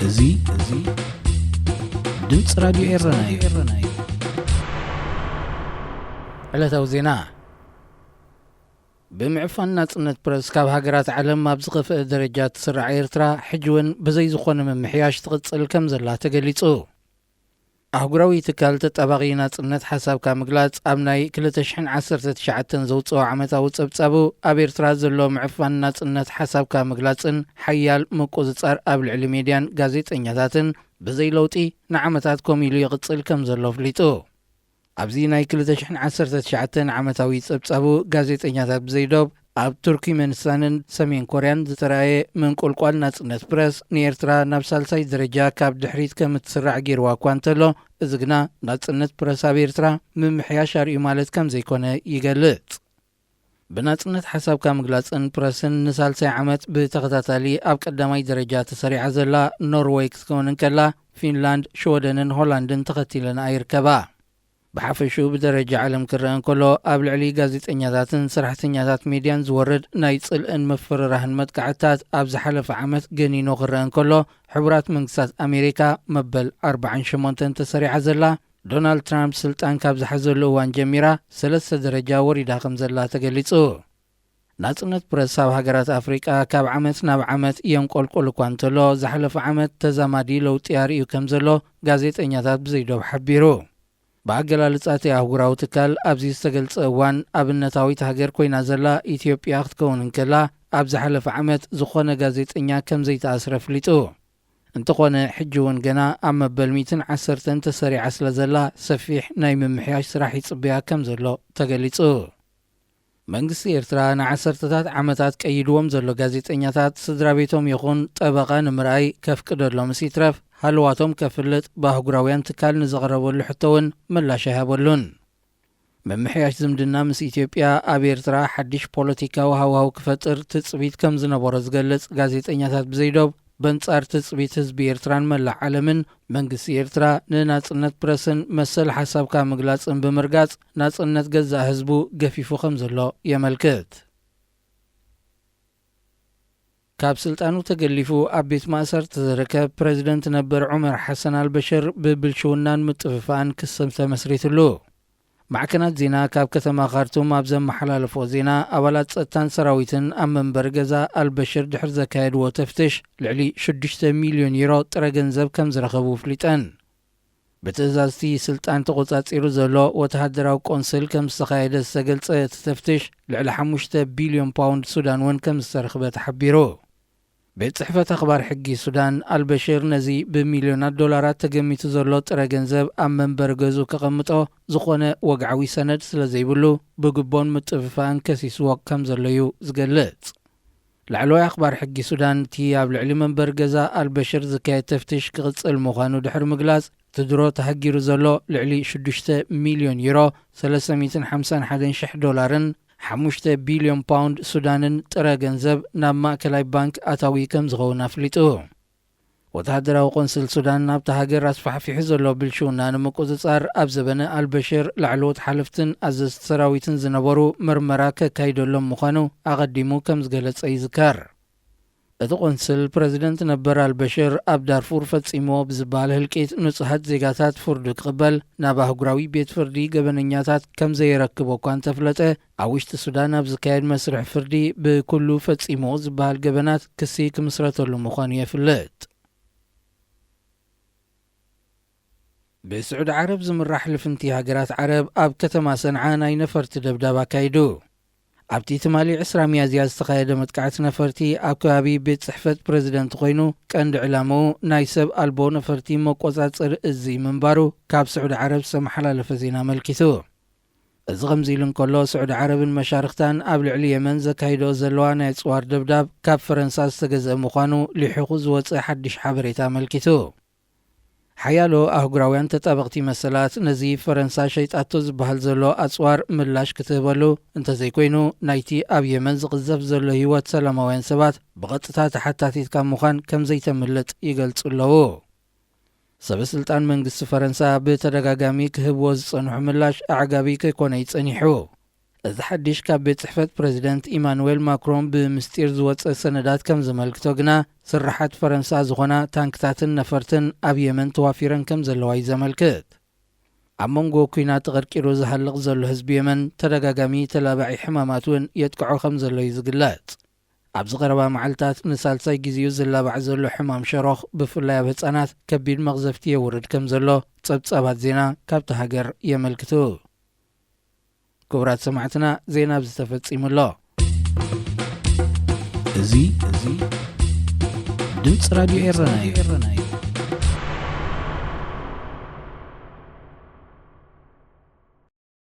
እዚ፣ እዚ ድምፂ ራዲዮ ኤረና እዩ። ዕለታዊ ዜና። ብምዕፋን ናጽነት ፕረስ ካብ ሃገራት ዓለም ኣብ ዝኸፍአ ደረጃ እትስራዕ ኤርትራ፣ ሕጂ እውን ብዘይ ዝኾነ ምምሕያሽ ትቕጽል ከም ዘላ ተገሊጹ። ኣህጉራዊ ትካል ተጣባቒ ናጽነት ሓሳብካ ምግላጽ ኣብ ናይ ክልተ ሽሕን ዓሰርተ ትሽዓተን ዘውጽኦ ዓመታዊ ጸብጻቡ፣ ኣብ ኤርትራ ዘሎ ምዕፋን ናጽነት ሓሳብካ ምግላጽን ሓያል ምቁጽጻር ኣብ ልዕሊ ሜድያን ጋዜጠኛታትን ብዘይ ለውጢ ንዓመታት ኮም ኢሉ ይቕጽል ከም ዘሎ ኣፍሊጡ። ኣብዚ ናይ ክልተ ሽሕን ዓሰርተ ትሽዓተን ዓመታዊ ጸብጻቡ፣ ጋዜጠኛታት ብዘይ ዶብ ኣብ ቱርክመንስታንን ሰሜን ኮርያን ዝተራእየ ምንቁልቋል ናጽነት ፕረስ፣ ንኤርትራ ናብ ሳልሳይ ደረጃ ካብ ድሕሪት ከም እትስራዕ ገይርዋ እኳ እንተሎ፣ እዚ ግና ናጽነት ፕረስ ኣብ ኤርትራ ምምሕያሽ ኣርእዩ ማለት ከም ዘይኮነ ይገልጽ። ብናጽነት ሓሳብካ ምግላጽን ፕረስን ንሳልሳይ ዓመት ብተኸታታሊ ኣብ ቀዳማይ ደረጃ ተሰሪዓ ዘላ ኖርወይ ክትከውን እንከላ፣ ፊንላንድ፣ ሽወደንን ሆላንድን ተኸቲለንኣ ይርከባ። ብሓፈሽኡ ብደረጃ ዓለም ክረአ እንከሎ፣ ኣብ ልዕሊ ጋዜጠኛታትን ሰራሕተኛታት ሜድያን ዝወርድ ናይ ጽልእን ምፍርራህን መጥቃዕትታት ኣብ ዝሓለፈ ዓመት ገኒኑ ክረአ እንከሎ፣ ሕቡራት መንግስታት ኣሜሪካ መበል ኣርባዓን ሸሞንተን ተሰሪዓ ዘላ፣ ዶናልድ ትራምፕ ስልጣን ካብ ዝሓዘሉ እዋን ጀሚራ ሰለስተ ደረጃ ወሪዳ ከም ዘላ ተገሊጹ። ናጽነት ፕረስ ኣብ ሃገራት ኣፍሪቃ ካብ ዓመት ናብ ዓመት የንቆልቁል እኳ እንተሎ፣ ዝሓለፈ ዓመት ተዛማዲ ለውጢ ኣርእዩ ከም ዘሎ ጋዜጠኛታት ብዘይዶብ ሓቢሩ። ብኣገላልጻ እቲ ኣህጉራዊ ትካል፣ ኣብዚ ዝተገልጸ እዋን ኣብነታዊት ሃገር ኮይና ዘላ ኢትዮጵያ ክትከውን እንከላ፣ ኣብ ዝሓለፈ ዓመት ዝኾነ ጋዜጠኛ ከም ዘይተኣስረ ኣፍሊጡ። እንተኾነ፣ ሕጂ እውን ገና ኣብ መበል ሚእትን ዓሰርተን ተሰሪዓ ስለ ዘላ፣ ሰፊሕ ናይ ምምሕያሽ ስራሕ ይጽበያ ከም ዘሎ ተገሊጹ። መንግስቲ ኤርትራ ንዓሰርተታት ዓመታት ቀይድዎም ዘሎ ጋዜጠኛታት ስድራ ቤቶም ይኹን ጠበቓ ንምርኣይ ከፍቅደሎምስ ይትረፍ፣ ሃለዋቶም ከፍልጥ ብኣህጉራውያን ትካል ንዘቕረበሉ ሕቶ እውን ምላሽ ኣይሃበሉን። ምምሕያሽ ዝምድና ምስ ኢትዮጵያ ኣብ ኤርትራ ሓድሽ ፖለቲካዊ ሃዋህው ክፈጥር ትጽቢት ከም ዝነበሮ ዝገልጽ ጋዜጠኛታት ብዘይዶብ፣ በንጻር ትጽቢት ህዝቢ ኤርትራን መላእ ዓለምን፣ መንግስቲ ኤርትራ ንናጽነት ፕረስን መሰል ሓሳብካ ምግላጽን ብምርጋጽ፣ ናጽነት ገዛእ ህዝቡ ገፊፉ ከም ዘሎ የመልክት። ካብ ስልጣኑ ተገሊፉ ኣብ ቤት ማእሰርቲ ዝርከብ ፕረዚደንት ነበር ዑመር ሓሰን ኣልበሽር ብብልሽውናን ምጥፍፋእን ክሲ ተመስሪትሉ። ማዕከናት ዜና ካብ ከተማ ካርቱም ኣብ ዘመሓላለፎ ዜና፣ ኣባላት ጸጥታን ሰራዊትን ኣብ መንበሪ ገዛ ኣልበሽር ድሕሪ ዘካየድዎ ተፍትሽ፣ ልዕሊ ሽዱሽተ ሚልዮን ዩሮ ጥረ ገንዘብ ከም ዝረኸቡ ኣፍሊጠን። ብትእዛዝ እቲ ስልጣን ተቖጻጺሩ ዘሎ ወተሃደራዊ ቆንስል ከም ዝተኻየደ ዝተገልጸ እቲ ተፍትሽ፣ ልዕሊ ሓሙሽተ ቢልዮን ፓውንድ ሱዳን እውን ከም ዝተረኽበ ተሓቢሩ። ቤት ጽሕፈት ኣኽባር ሕጊ ሱዳን፣ ኣልበሽር ነዚ ብሚልዮናት ዶላራት ተገሚቱ ዘሎ ጥረ ገንዘብ ኣብ መንበሪ ገዝኡ ከቐምጦ ዝኾነ ወግዓዊ ሰነድ ስለ ዘይብሉ፣ ብግቦን ምጥፍፋእን ከሲስዎ ከም ዘሎ እዩ ዝገልጽ። ላዕለዋይ ኣኽባር ሕጊ ሱዳን፣ እቲ ኣብ ልዕሊ መንበሪ ገዛ ኣልበሽር ዝካየድ ተፍትሽ ክቕጽል ምዃኑ ድሕሪ ምግላጽ፣ እቲ ድሮ ተሃጊሩ ዘሎ ልዕሊ ሽዱሽተ ሚልዮን ዩሮ፣ ሰለስተ ሚእትን ሓምሳን ሓደን ሽሕ ዶላርን ሓሙሽተ ቢልዮን ፓውንድ ሱዳንን ጥረ ገንዘብ ናብ ማእከላይ ባንክ ኣታዊ ከም ዝኸውን ኣፍሊጡ። ወተሃደራዊ ቆንስል ሱዳን ናብታ ሃገር ኣስፋሕፊሑ ዘሎ ብልሽውና ንምቁጽጻር፣ ኣብ ዘበነ ኣልበሽር ላዕለዎት ሓለፍትን ኣዘዝቲ ሰራዊትን ዝነበሩ መርመራ ከካይደሎም ምዃኑ ኣቐዲሙ ከም ዝገለጸ ይዝከር። እቲ ቆንስል፣ ፕረዚደንት ነበር ኣልበሽር ኣብ ዳርፉር ፈጺምዎ ብዝበሃል ህልቂት ንጹሃት ዜጋታት ፍርዱ ክቕበል ናብ ኣህጉራዊ ቤት ፍርዲ ገበነኛታት ከም ዘየረክቦ እኳ እንተፍለጠ፣ ኣብ ውሽጢ ሱዳን ኣብ ዝካየድ መስርሕ ፍርዲ ብኩሉ ፈጺምዎ ዝበሃል ገበናት ክሲ ክምስረተሉ ምዃኑ የፍልጥ። ብስዑዲ ዓረብ ዝምራሕ ልፍንቲ ሃገራት ዓረብ ኣብ ከተማ ሰንዓ ናይ ነፈርቲ ደብዳብ ኣካይዱ። ኣብቲ ትማሊ ዕስራ ሚያዝያ ዝተኻየደ መጥቃዕቲ ነፈርቲ፣ ኣብ ከባቢ ቤት ጽሕፈት ፕረዚደንት ኮይኑ፣ ቀንዲ ዕላምኡ ናይ ሰብ ኣልቦ ነፈርቲ መቆጻጸሪ እዚ ምንባሩ ካብ ስዑዲ ዓረብ ዝተመሓላለፈ ዜና ኣመልኪቱ። እዚ ከምዚ ኢሉ እንከሎ፣ ስዑዲ ዓረብን መሻርኽታን ኣብ ልዕሊ የመን ዘካይዶ ዘለዋ ናይ ኣጽዋር ደብዳብ ካብ ፈረንሳ ዝተገዝአ ምዃኑ ሊሒኹ ዝወጸ ሓድሽ ሓበሬታ ኣመልኪቱ። ሓያሎ ኣህጉራውያን ተጣበቕቲ መሰላት፣ ነዚ ፈረንሳ ሸይጣቶ ዝበሃል ዘሎ ኣጽዋር ምላሽ ክትህበሉ፣ እንተዘይኮይኑ ናይቲ ኣብ የመን ዝቕዘፍ ዘሎ ህይወት ሰላማውያን ሰባት ብቐጥታ ተሓታቲት ካብ ምዃን ከም ዘይተምልጥ ይገልጹ ኣለዉ። ሰበ ስልጣን መንግስቲ ፈረንሳ ብተደጋጋሚ ክህብዎ ዝጸንሑ ምላሽ ኣዕጋቢ ከይኮነ እዩ ጸኒሑ። እዚ ሓድሽ ካብ ቤት ጽሕፈት ፕረዚደንት ኢማኑዌል ማክሮን ብምስጢር ዝወጸ ሰነዳት ከም ዘመልክቶ ግና፣ ስርሓት ፈረንሳ ዝኾና ታንክታትን ነፈርትን ኣብ የመን ተዋፊረን ከም ዘለዋ እዩ ዘመልክት። ኣብ መንጎ ኲናት ተቐርቂሩ ዝሃልቕ ዘሎ ህዝቢ የመን፣ ተደጋጋሚ ተላባዒ ሕማማት እውን የጥቅዖ ከም ዘሎ እዩ ዝግለጽ። ኣብዚ ቀረባ መዓልታት ንሳልሳይ ግዜኡ ዝላባዕ ዘሎ ሕማም ሸሮኽ፣ ብፍላይ ኣብ ህጻናት፣ ከቢድ መቕዘፍቲ የውርድ ከም ዘሎ ጸብጻባት ዜና ካብቲ ሃገር የመልክቱ። ክቡራት ሰማዕትና፣ ዜና ኣብዚ ተፈጺሙ ኣሎ። እዚ፣ እዚ ድምፂ ራድዮ ኤረና እዩ።